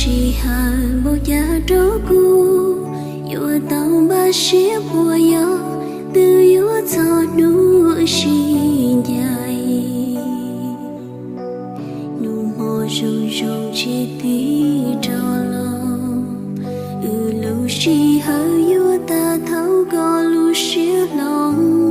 Sij hawm npaum cas rau kuv yuav tau npaj siab puas yog twb yuav txog hnub sib ncaim. Hnub hmo zoo zoo tsis tig rov los, wb lub sij hawm yuav tag thaum koj lub siab hlob.